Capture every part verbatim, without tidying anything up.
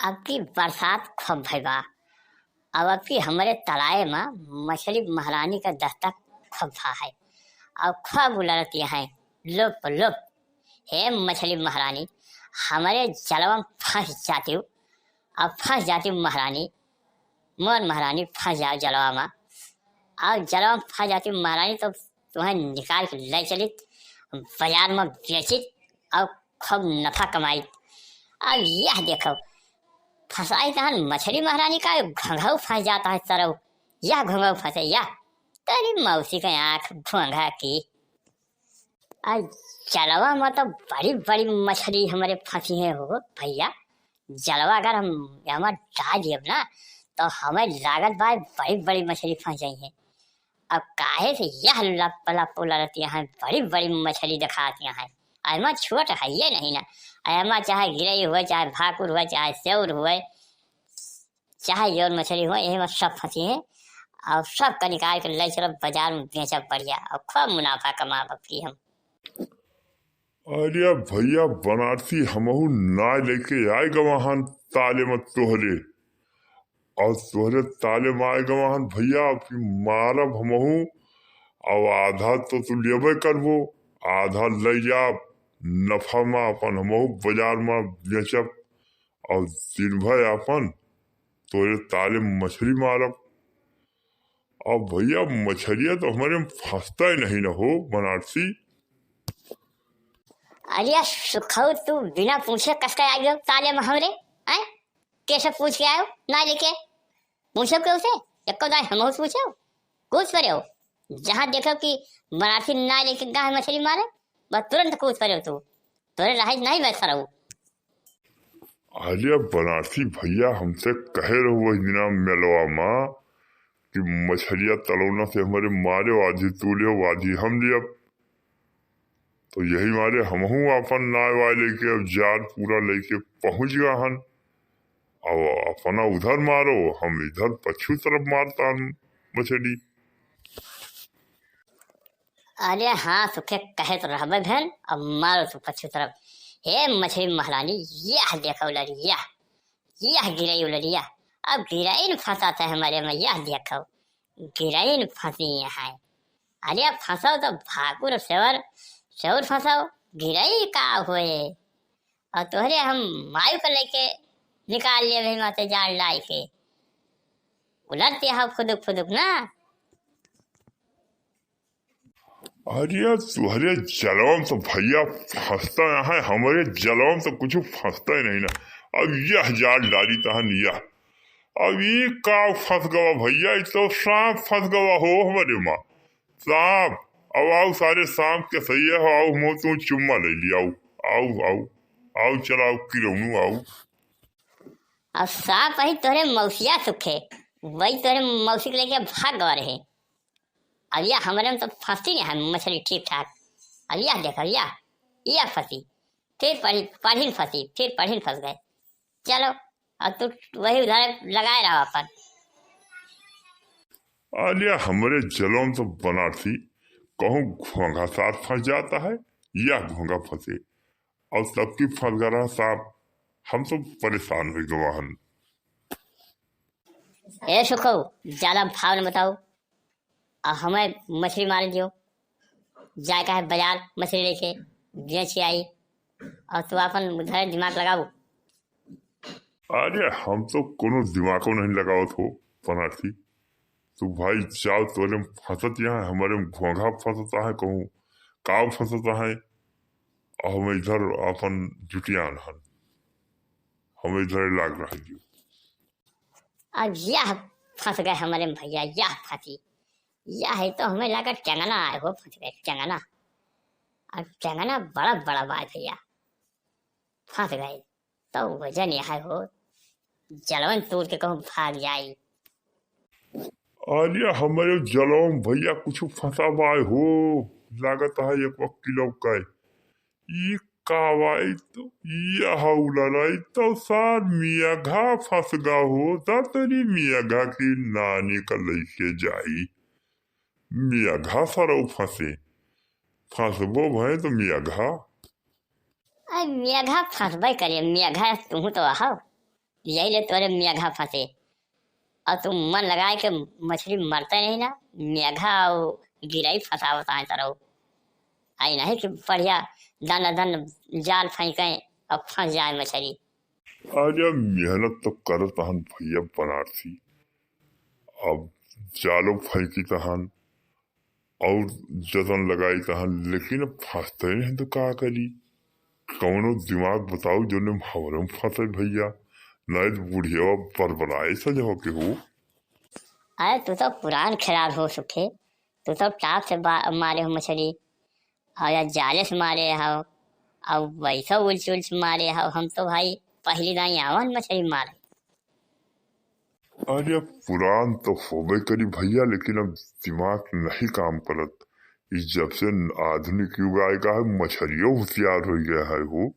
अब की बरसात खूब भई बा, अब, अब की हमरे तलाए मा मछली महारानी का दस्तक खूब भा है, और खूब उलरत यहाँ लोप लोप। हे मछली महारानी, हमरे जलवा में फंस जाती हूँ, अब फंस जाती हूँ महारानी, मोर महारानी फंस जाओ जलवा मा, और जलवा में फंस जाती हूँ महारानी तो तुम्हें निकाल के ले चलित, बाजार में बेचित और खूब नफा कमाइत। अब यह देखो, फंसाई तहन मछली महारानी का घोंघाऊ फंस जाता है सरऊ, यह घोंघाऊ फंसे यह। तेरी मौसी के आँख घोंघा की। आ जलवा में तो बड़ी बड़ी मछली हमरे फंसी है हो भैया। जलवा अगर हम यहाँ डाल दियब ना, तो हमें लागत बा बड़ी बड़ी मछली फंस जाई है। अब काहे से यह लप लप उलरत यहाँ बड़ी बड़ी मछली दिखात यहाँ, एमा छोट है ये नहीं ना। एमा चाहे गिरई हुए, चाहे भाकुर हुए, चाहे सेउर हुए, चाहे जौन मछली हुए, यही में सब फंसी है। और सब का निकाल के ले चलो बाजार में बेचब बढ़िया और खूब मुनाफा कमाब की हम। अरे भैया बनारसी, हमहू नाय लेके आए गवाहन ताले में तोहरे, और तोहरे ताले में आए गवाहन भैया, अबकी मारब हमहू, और आधा तो तू लेबे करबो, आधा ले जाब, नफा में अपन हमहू बाजार में बेचब, और दिन भर अपन तोहरे ताले में मछली मारब। अब भैया मछलिया तो हमरे में फंसता ही नहीं ना हो बनारसी। अरे सुखऊ, तू बिना पूछे कस के आ गयो ताले में हमरे, हैं? कैसे पूछ के आयो ना लेके? पूछो क्यों से? एको दाई हमहू से पूछो? कूद पड़े हो। जहाँ देखो कि बनारसी ना लेके गाय मछली मारे, बस तुरंत कूद पड़े हो तू। तोरे रहे नहीं मैं सरऊ। अरे बनारसी भैया हमसे कहे रहो वही दिना मेलवा मा कि मछलिया तलौना से हमरे मारे, आधी तू ले, आधी हम लियब। तो यही मारे हमहू अपन नाय वाय लेके अब जाल पूरा लेके पहुँच गया हन। अब अपना उधर मारो, हम इधर पच्छू तरफ मारता हन मछली। अरे हाँ, सुखे कहे तो रहबे भेन, अब मारो तू पच्छू तरफ। हे मछली महारानी, यह देखो लड़िया, यह गिरई लड़िया, अब गिरई न फंसाता है हमारे में, यह देखो, गिरई न फंसी यहाँ है। अरे अब फंसाओ तो भाकुर सेवर, सेवर फंसाओ, गिरई का होए। और तोहरे हम मायू के लेके निकाल लेबे माते जाल डाल के। उलटते हो फुदुक फुदुक ना। अरे तोहरे जलवा में तो भैया फंसता यहाँ है, हमरे जलवा में तो कुछ फंसता ही नहीं ना। अब यह जाल डाली तहन यह, अब ई का फंस गवा भैया, ई तो सांप फंस गवा हो हमरे माँ। सांप, अब आओ सारे सांप के सही है, आओ हम तू चुम्मा ले लिया, आओ, आओ, आओ, आओ, चलाओ, किरौनू, आओ। अब सांप वही तोहरे मौसिया सुखे, वही तोहरे मौसी के लेके भाग गवा रहे। अब यह हमरे में तो फंसती नहीं है मछली ठीक ठाक। अब यह देख, अब यह, यह फंसी, फिर पढ़ी, पढ़िन फंसी, फिर पढ़िन फंस गए। चलो, अब तू वही उधार लगाए रहो अपन। अरे हमरे जलवा में तो बनारसी कहूँ घोंघा साथ फंस जाता है, या घोंघा फंसे, और सबकी फंस गया रहा सांप। हम तो परेशान हो गए हन। ए सुखो, ज्यादा भाव न बताओ, अब हमें मछली मारे दियो, जाए का है बाजार मछली लेके, बेच के आई, और तू अपन उधर दिमाग लगाओ। अरे हम तो कोनो दिमागो नहीं लगावत हो बनारसी, तू भाई जाओ, तोरे में फंसत यहाँ, हमारे में घोंघा फंसता है, कहूँ काव फंसता है, और हम इधर अपन जुटियान हन, हम इधर लाग रह गयो। अब यह फंस गए हमारे में भैया, यह फंसी, यह है तो हमें लगा टेंगना आए हो, फंस गए टेंगना। अब टेंगना बड़ा बड़ा बा भैया, फंस गए तो वजन यह है हो, जलवन तोड़ के कहूँ भाग जाई। अरे हमारे जलवन भैया कुछ फंसा बा हो, लागत है एक किलो का। ई का भाई तो, ई हौला रही तो सार मियाघा फंस गा हो, दा तेरी मियाघा की नानी का लइके जाई। मियाघा सरऊ फंसे, फंसबो भए तो मियाघा। अरे मियाघा फंसबे करे, मियाघा तुहू तो आहो। यही ले तोरे मेघा फंसे। और तू मन लगाए के मछली मरते नहीं ना, मेघा और गिरई फंसावत आए तरह। आई नहीं कि बढ़िया दन दन जाल फेंके और फंस जाए मछली। अरे मेहनत तो करत हन भैया बनारसी, अब जालो फेंकी तहन और जतन लगाई तहन, लेकिन अब फंसते नहीं तो का करी? कौनो दिमाग बताओ जो ने हमरे में फंसे भैया, नहीं तो बुढ़िया बरबराए सजो के हो। अरे तू तो पुरान खिलाड़ हो सुखे, तू तो टाप से बा-, मारे हो मछली, और या जाले से मारे हो, और वैसा उलच उलच मारे हो। हम तो भाई पहली दाई आवन मछली मारे। अरे पुरान तो होबे करी भैया, लेकिन अब दिमाग नहीं काम करत। ई जब से आधुनिक युग आएगा है, मछलियों होशियार हो गया है हो।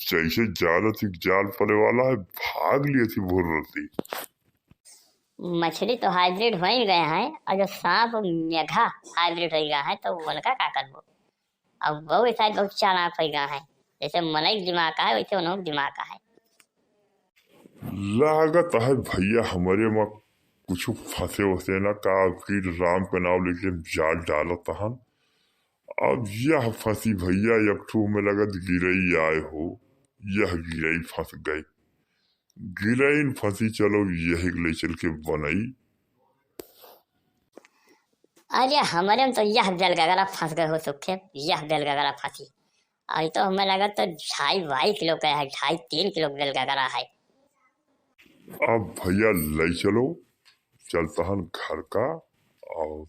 जैसे जालत एक जाल पड़े वाला है, भाग लिए थी भोर रहती। मछली तो हाइब्रिड हो ही गए हैं, और जो सांप मेघा हाइब्रिड हो गया है, तो उनका का करबो? अब वो शायद बहुत चालाक हो गया है, जैसे मनई के दिमाग का है, वैसे उन्हों के दिमाग का है। लागत है भैया, हमरे में कुछ फंसे वसे ना का, कि राम के नाम लेके जाल डालत हन। अब यह फंसी भैया, एक ठो में लगत गिरई आए हो, यह गिरई फंस गई। गिरइन फंसी, चलो यही ले चल के बनई। अरे हमरे में तो यह बेलगगरा फंस गए हो सुखे, यह बेलगगरा फंसी। अभी तो हमें लगा तो ढाई ढाई किलो का है, ढाई तीन किलो बेलगगरा है। अब भैया ले चलो, चलता हन घर का, और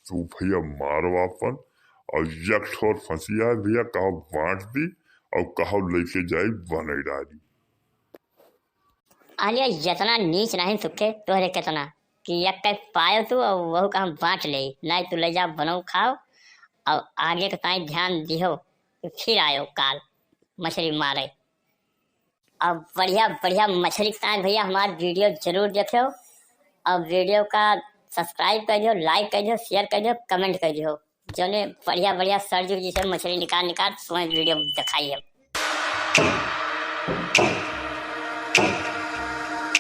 तू भैया मारो आपन, और एक ठोर फंसी है भैया, कहो बांट दी और कहो लेके जाई बनई डाली। अरे जितना नीच नहीं सुखे तोहरे कितना, कि एक के पायो तू और वहू का हम बांट ले, नहीं तू ले जा बनाओ खाओ, और आगे के ताई ध्यान दिहो, कि फिर आयो काल मछली मारे। और बढ़िया बढ़िया मछली के ताई भैया हमार वीडियो जरूर देखो, और वीडियो का सब्सक्राइब कर दियो, लाइक कर दियो, शेयर कर दियो, कमेंट कर दियो। जौने बढ़िया बढ़िया सरजू जी से मछली निकाल निकाल तुम्हें वीडियो दिखाई है।